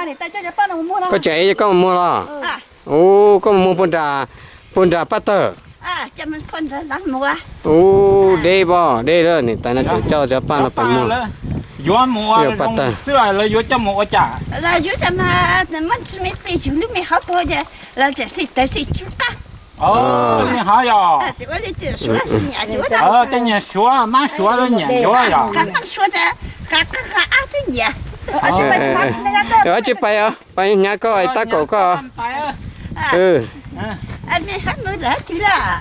Koj tseem ev koj mus muag los? Ub, koj mus muag puag nram, puag nram paj tawg. Ub, deb pom deb lawm, niam tais no tseem coj cov paj no pais muag. Yuav mus ua zoo xwb los lawv yuav coj mus ua cas? Nyiam hov yog? Tej nyiam suav, mab suav lawv nyiam yuav yog? Ua tsis pais os, pais hnyav koj tab kaum koj.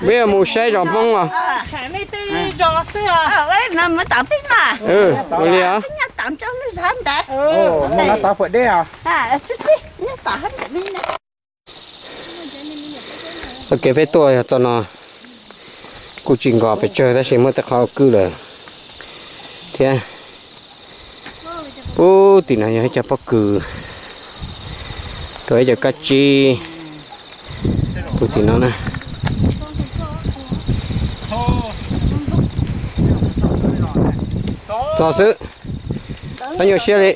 Peb yuav mus saib zos Hmoob os. Ua li os. Txoj kev peb tuaj yog txoj no, kuj tsis nkos pes tsawg tab sis muaj tej qhov kwj lawm thiab. Pub tim no yog ib co pob kws, rau ib co kab tsib. Tus tim no na. Txog xwb, txhob nyuaj siab li.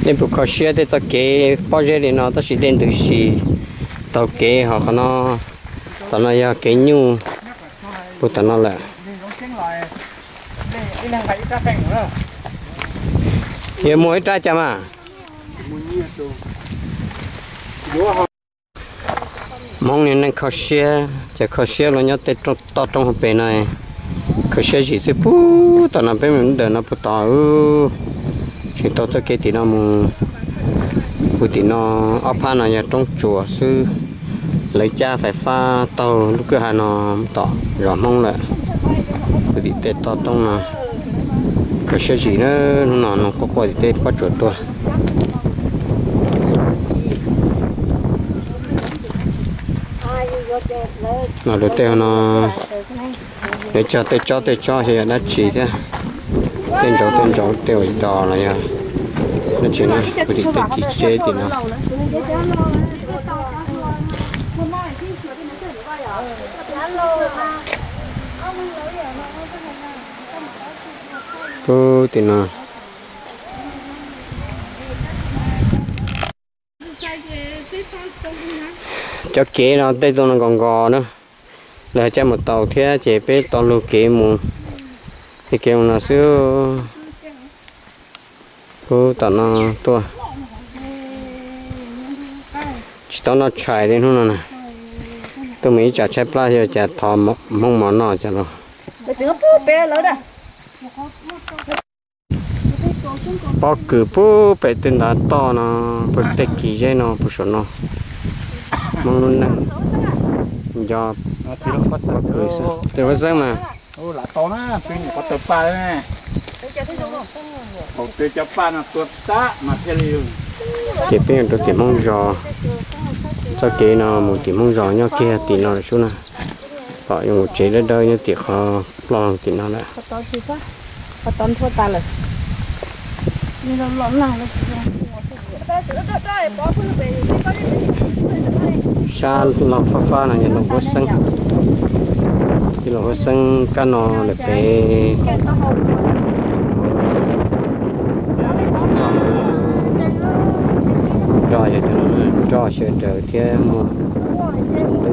Nej puas kho siab tej txoj kev pob zeb li no tab sis dej ntws si taug kev ho qhov no, tom no yog kev nyuj puag tom no lawm. Yuav muag ib rab cas mas. Hmoob niag neeg kho siab, cov kho siab los nyob tej toj roob hauv pes no, kho siab zim xwb. Pub tom no peb mus ntawm no puag tod, tseem taug txoj kev tim no mus. Puag tim no ob phab no yog roob tsuas xwb, lawv cab fais fab taug lub kwj ha no tom zos Hmoob lawm. Puag tim tej toj roob no, kho siab zim na, hnub no no quaj quaj tim tej pob tsuas tuaj. No lub tej no, lawv cog tej tsob tej tsob xyov yog dab tsi thiab, tej ntsaum tej ntsaum tej uas dos los yog dab tsi no, puag tim tej kis tseb tim no. Pub tim no. Cov kev no tej tug no nkos nkos na, lawv cab mus tau thiab ces peb tos lug kev mus, tej kev mus no xwb. Pub tom no tuaj, tsis tau noj tshais li hnub no na. Tuaj mus ib tsam tshaib plab xyov cas thov Hmoob mov noj cas los. Pob kws pub pem tej ntav toj no, pem tej kis zeb no, pem saum no. Hmoob lub neej nco pob kws xwb. Tes huab xeeb mas. Ces peb yuav rau tim Hmoob zos, txoj kev no mus tim Hmoob zos nyob kiag tim no lawm sub na. Pom yuav mus tsev dawb dawb nyob tim qhov ploj tim no lawm. Sab laug fab fab no yog Laus Huab Xeeb. Ces Laus Huab Xeeb kab no lawm pem nroj, yog cov no nroj sawv daws thiab muaj tsaus ntuj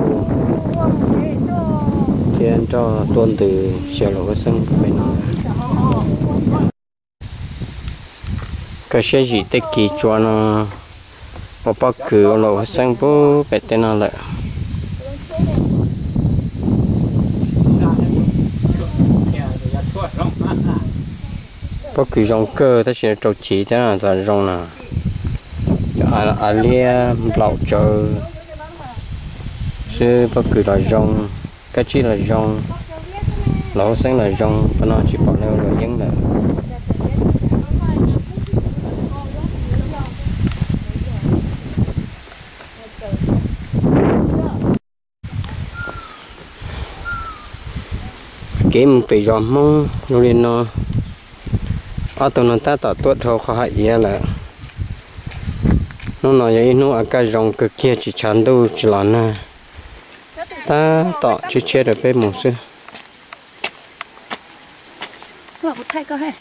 thiab nroj tuaj ntws xyaw Laus Huab Xeeb pem no. Koj siab zim tej kis tsua no ua pob kws ua Laus Huab Xeeb pub pem tej no lawm. Pob kws zoo kawg tab sis rau chiv thiab txom zoo na. Cov av liab nplaum tsawv xwb, pob kws los zoo, kab tsib los zoo, Laus Huab Xeeb los zoo, pab no tsis pom lawv ua luam yeeb lawm. Kev mus pem zos Hmoob zoo li no, ob tug no tab tom tuaj dhau qhov hav iav lawm. Hnub no yog ib hnub a kaj zoo kawg kiag tsis tshav ntuj tsis los nag, tab tom tshiab tshiab rau peb mus xwb. Kuv thaij koj he.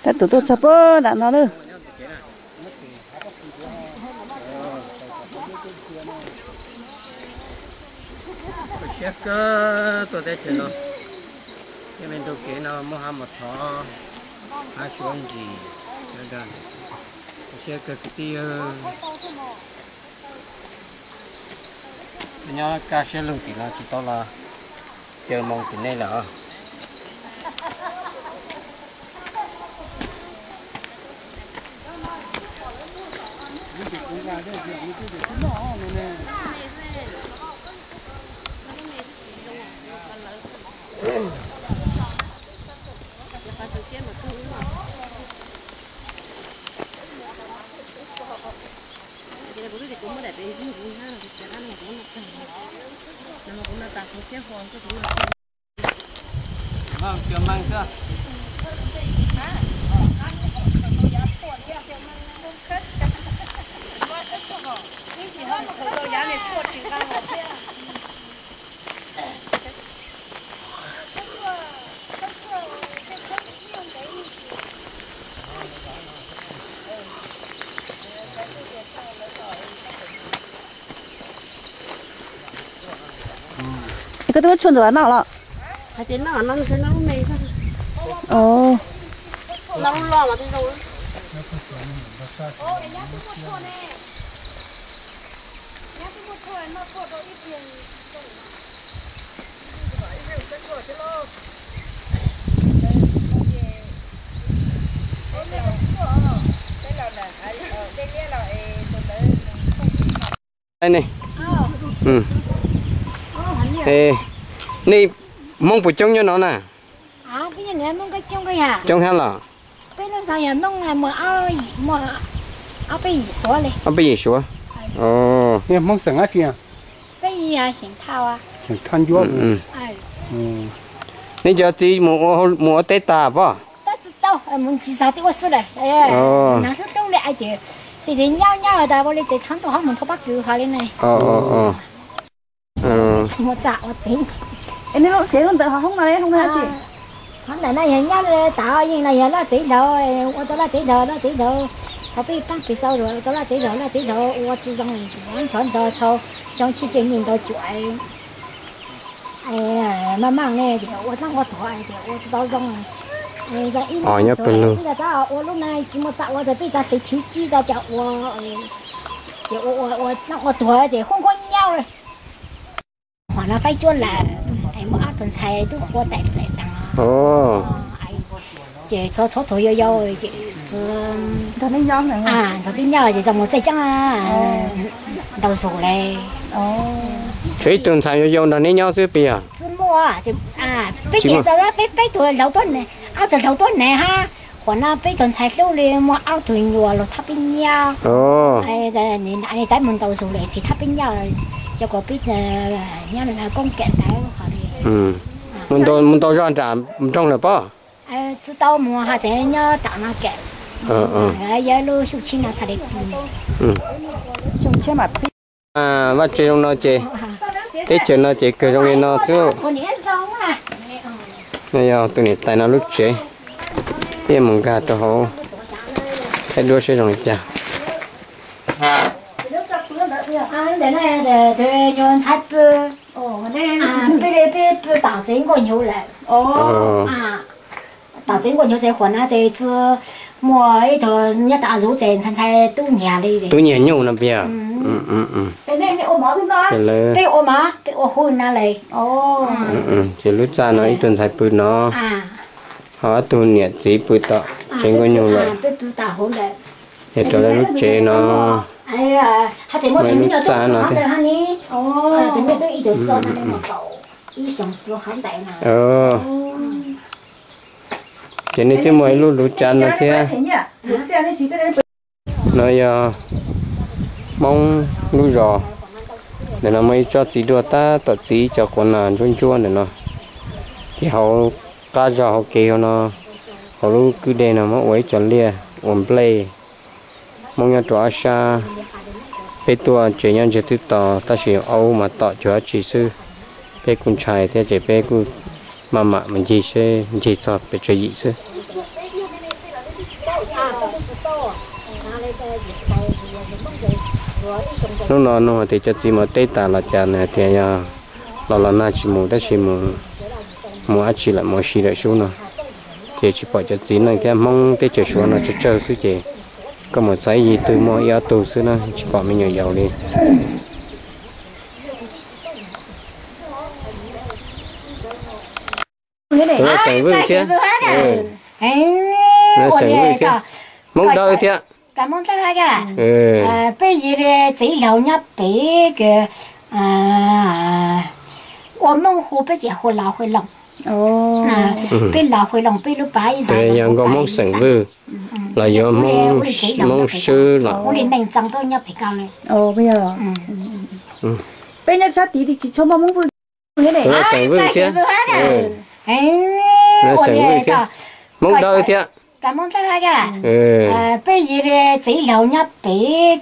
Tab tom tuaj txog puag nram no lawm. Siab kawg tuaj teb chaws no, tej me ntug kev no muaj hav mos thov, hav suav ntsis, sawv daws. Siab kawg kwv tij, nyob kaj siab lug tim no tsis tau los caw moo tim nej lawm os. Koj twb muab tshuaj ntxuav los noj los? Hais tias noj no noj lub me, noj lub loj mas twb zoo. Nej, nej Hmoob puas coob nyob no na? Coob thiab los? Ob peb yim Suav. Hmoob xeem dab tsi? Xeem Thaj Ncuab. Nej cov txiv mus ua teb tas pob? Nyob nyob tas ua li tsev txhab ntuj hab mus thauj pob kws hov li ne. Tsis muaj txaj ua txiv. Nej lub tsev lub ntawd hoob no, hoob no tsi? Hov ntawm no yog nyob tas yeej no yog loj tsev nraud, ua tau loj tsev nraud, loj tsev nraud. Thaum peb paab pem xaus ua tau loj tsev nraud, loj tsev nraud ua tsi zoo, nrov nrov rau xyoo tsib caug nyiaj ntau cuam. Maj mam ne ces ua dlaab ua tuag ces ua tsi tau zoo. Nyob pawg lug, ua lub no tsis muaj txaj ua ces peb txav tes thwv tsib txav cas ua, ces ua ua dlaab ua tuag ces huab nkuab nyauj le. Qhov no faib cuab lawm, muaj ob tug ntxhais tub qua taim taag. Ces txhob txhob tug yau yau ces txawm nrog peb nyob ces txawm mus txaij caab ntau zug le. Tshuav ib tug ntxhais yau yau nrog neb nyob xwb puas yog? Tsi muaj, peb ces txawm peb peb tug laug pob, ob tug laug pob nev hab. Qhov no peb tug ntxhais hlub li muaj ob tug nyuas los thab peb nyob. Nws txawm mus ntau zug lawm tsis thab peb nyob, ces kuas peb nyob koob kam ntawd. Mus ntau zog nram nroog lawm pob? Tsi tau mus hab, tseem nyob tam no kam. Yog lub xyoo tshiab no txhaj le pib. Vaj tsev zoo no ces, teb chaws no ces kawg zoo li no xwb. Yog tus niam tais no lub tsev, peb mus nkag rau hauv saib duab seb zoo li cas. Ntawm no tus nyuas ntxhais pw, peb pw tom tsev nkuaj nyuv lawm. Tom tsev nkuaj nyuv ces qhuas no ces tsi muaj ib tug nyob tom zuv ces ntxhais ntxhais tub nyiag li. Tub nyiag nyuj no puas yog? Peb ua mov, peb ua huv no le. Ces lub txaj no ib tug ntxhais pw no, ho ob tug niam txiv pw tom tsev nkuaj nyuj lawm. Yog raws li lub tsev no, muaj ib lub txaj no thiab. Ces nej twb muaj ib lub luv tsav no thiab. No yog Hmoob lub zos. Ntawm no muaj ib tsob txiv duaj tab tom txiv cov quav nas ntsuab ntsuab ntawm no. Ces hauv qab zog hauv kev hauv no, hauv lub kwj deg no muab ua ib co liaj ua nplej. Hmoob nyob rau ob sab, peb tuaj tsev nyob ntsiag twb to tab sis aub mas tom cuag dab tsi xwb. Peb kuj ntshai thiab ces peb kuj Maj mam mus ncig seb ncig txog pes tsawg yim xwb. Hnub no nug hais tias cov txiv mus teb tas los cas, nws hais tias yog los los nag tsis mus, tab sis mus, mus dab tsi lawm, mus ua si lawm sub no. Ces tsis pom cov txiv neej thiab, Hmoob teb chaws Suav no tsawg tsawg xwb ces koj mus txog ib yig twg muaj ib ob tug xwb na, tsis pom me nyuam yaus li. Tus no xeem Vwj thiab, xeem Vwj thiab, Hmoob Dawb thiab. Peb yig txiv laug nyob pem ua Hmoob hu peb ces hu Laus Hwj Loos. Peb Laus Hwj Loos peb lub pav ib zag yog nkauj Hmoob xeem Vwj los yuav Hmoob Swb los. Ua li neej txee tuaj nyob pem ko li. Peb nyob sab tid tsis tshua muaj Hmoob Vwj. Tus no xeem Vwj thiab, xeem Vwj thiab, Hmoob Dawb thiab. Peb yig txiv laug nyob pem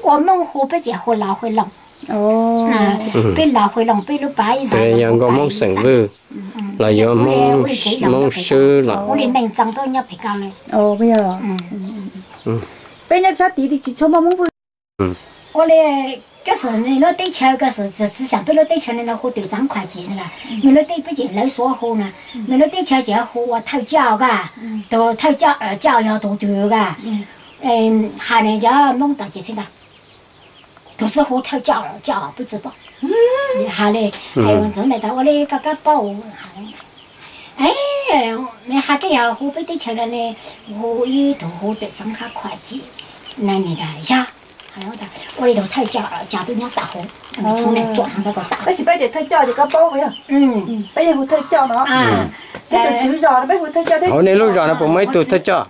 ua Hmoob hu peb ces hu Laus Hwj Loos. Peb Laus Hwj Loos peb lub pav ib zag yog nkauj Hmoob xeem Vwj los yuav Hmoob Swb los. Ua li neej txee tuaj nyob pem ko li. Peb nyob sab tid tsis tshua muaj Hmoob Vwj. Ua li, koj xav nws lub teb chaws, koj xav txiv xyav peb lub teb chaws no hu twm txav khuam cim na, nws lub teb peb ces lawv Suav hu na, nws lub teb chaws ces hu ua Thawj Coj ka, tus Thawj Coj, Coj yog tus twg ka. Hais nws cov Hmoob tod ces txij ntawd tus xwb hu Thawj Coj, Coj peb tsis paub. Hais li, ntxoov na tas ua li koj kab paub, nws hais koj yog hu peb teb chaws no ne, hu ib tug hu twm txav khuam cim na, nws tas yog. Ua li tus Thawj Coj, Coj twb nyob tam huv, txhob tsom tab sis peb tias Thawj Coj ces koj paub yog, peb yeej hu Thawj Coj no. Peb tus tswv zos no peb hu Thawj Coj thiab. Hauv nej lub zos no puas muaj ib tug Thawj Coj?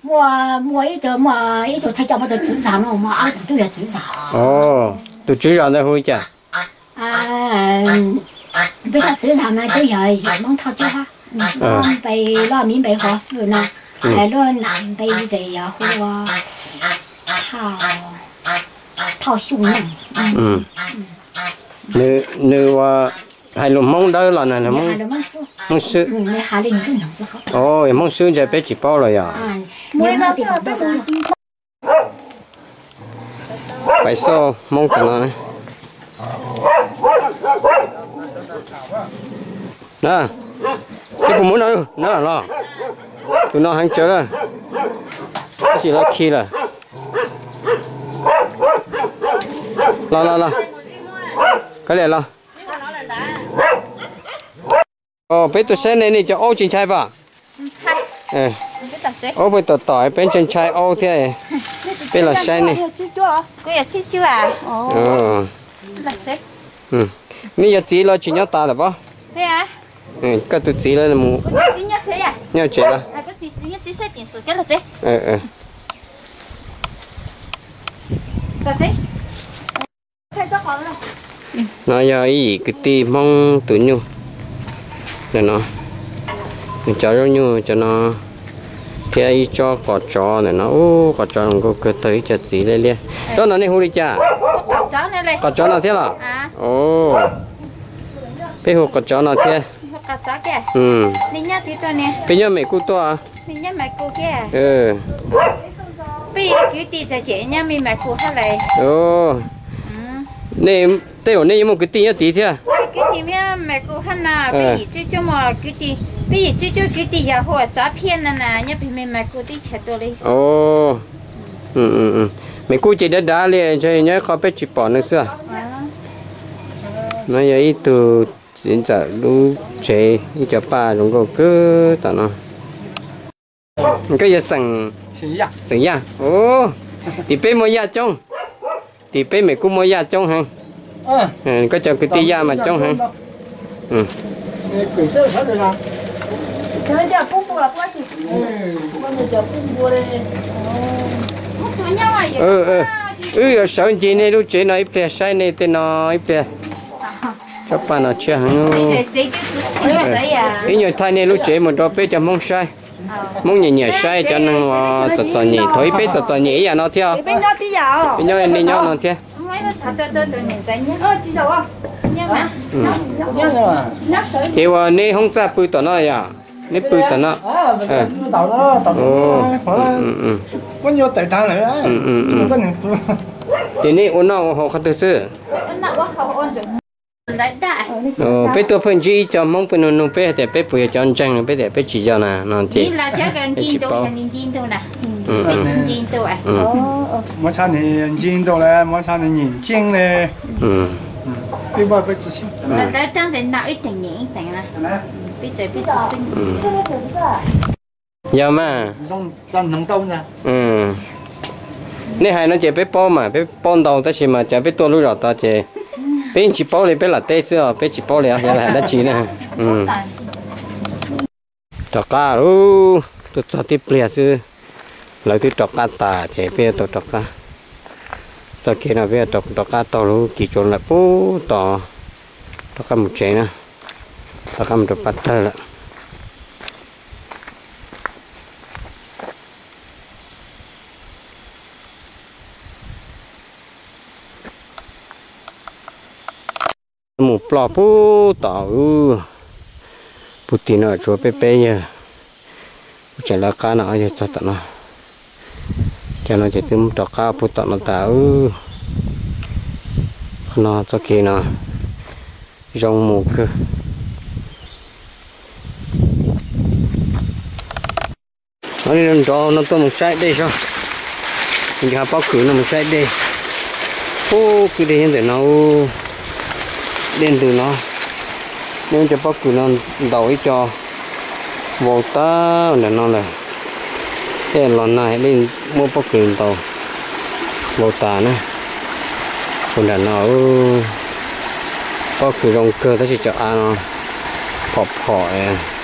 Muaj, muaj ib tug, muaj ib tug Thawj Coj, muaj tus tswv zos no, muaj ob tug twb yog tswv zos. Tus tswv zos ntawd hu li cas? Peb thaj tswv zos no twb yog yawm Hmoob Thoj Cuab, npe loj miv npe Huav Fwj no, lub nam npe ces yog hu ua Thoj Xyooj Neej. Nws ua hais lus Hmoob Dawb los nws Hmoob Swb? Hmoob Swb ntshai peb tsis paub los yog. Pais xauj Hmoob tam no na. Twb puas muab no na los? Tus no heev tsawv lawm, tab sis lawv khi lawm. Los los los, koj liam los. Peb tuaj saib nej, nej cov aub tsis ntshai pom? Aub peb tom tom peb ntshai ntshai aub thiab. Peb los saib nej. Nej yog txiv los tsis nyob tas lawm pob? Koj tus txiv lawv mus nyob tsev lawm. No yog ib yim kwv tij Hmoob tus nyuj ntawm no, nws cov zaub nyuj cov no, thiab ib tsob qos tsov ntawm no. Ub, qos tsov zoo nkauj kawg, tau ib co txiv liab liab. Tsob no nej hu li cas? Qos tsov no thiab los? Peb hu qos tsov no thiab. Peb nyob Mes Kuj tuaj. Nej, tej zaum nej yeej muaj kwv tij nyob tid thiab? Peb yim cuab cuab kwv tij yog hu ua Tsav Phiaj no na, nyob pem Mes Kuj teb chaws tuaj li. Mes Kuj ces dav dav li, ntshe nyob ib qho peb tsis pom nws xwb. No yog ib tug txiv ntxawm lub tsev, ib co paj zoo nkauj kawg tom no. Koj yog xeem, xeem Yaj. Tim peb muaj Yaj coob, tim peb Mes Kuj muaj Yaj coob heev. Koj cov kwv tij Yaj mas coob heev. Wb yuav sawv ncig nej lub tsev no ib pliag, saib nej tej no ib pliag. Tsob paj no tshiab heev. Ib nyuag thaij nej lub tsev mus rau peb cov Hmoob saib. Hmoob nyiam nyiam saib cov neeg uas txom txom nyem, thaum ub peb txom txom nyem ib yam no thiab. Peb nyob nej nyob no thiab. Ces ua neb hoob txaj pw tom no yom? Neb pw tom no. Ces neb ua noj ua haus qhov twg xwb? Peb tuaj pheej ntsib ib co Hmoob peb nug nug peb hais tias peb puas yog cov ntseeg no, peb tias peb tsis yog na no ces tsis paub. Yog mas. Nej hais no ces peb paub mas, peb paub ntau tab sis mas cov peb tuaj lub zos tod ces peb yeej tsis paub li, peb lam teb xwb os, peb tsis paub li os, yog hais dab tsi na. Rov qab lawm, tuaj txog tib pliag xwb lawv twb rov qab tas ces peb yuav tau rov qab. Txoj kev no peb yuav rov qab taug lub kis tsuas lawm puag tom, rov qab mus tsev na, rov qab mus rau pab tawg lawm. Mus ploj puag tom, puag tim no tshuav peb peb yawg, kuj tseem lawv qab no ob yawg txog tom no. Cov no ces twb mus rov qab puag tom no tas. Qhov no txoj kev no zoo mus kawg. No nrov no tuaj mus saib dej zog, nkag pob kws no mus saib dej. Ub, kwj deg nyob ntawm no, dej ntws no. Muaj cov pob kws no ntaus ib co vau tas ntawm no lawm. Tej los nag dej muab pob kws ntaus vau tas na. Ua nram no, pob kws zoo kawg tab sis cov av no phom phom.